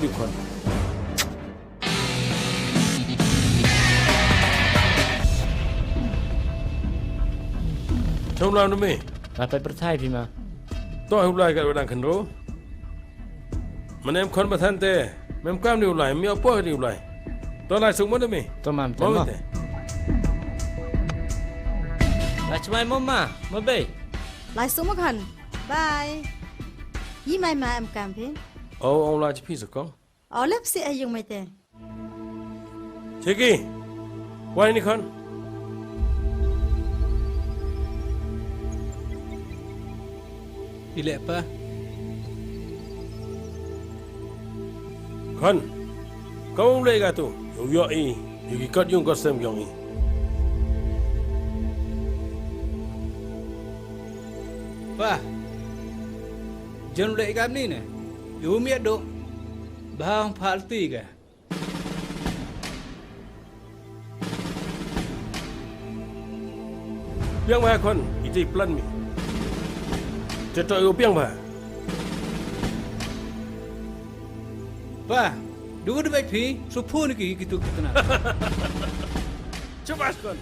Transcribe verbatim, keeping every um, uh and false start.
Khon. Chong lam na me. Nga pat pyrthai phi ma. To hu lai ka dang khandro. Mane em khon ba than te. Mem kam ni u lai, mi apo ni u lai. To lai suk mo na me. To mam te mo. Mo te. Lai chmai mo ma, mo bei. Lai suk mo khan. Bye. Yi mai ma em kam phi. Oh, ong lai chi phi sa kong. Aw lep si ayung mai te. Cheki. Wai ni khon. Ile pa. Khon. Kau le ga tu. Yo yo i. Yo ki kot yung kot sem yong i. Pa. Jan le ga ni ne. Yo mi do. Bang pal ti ga. Biang bha khon, ite plan mi. Te to yo biang bha. Pa, du du bai phi, su phu ni ki ki tu ki tu na. Chubas khon.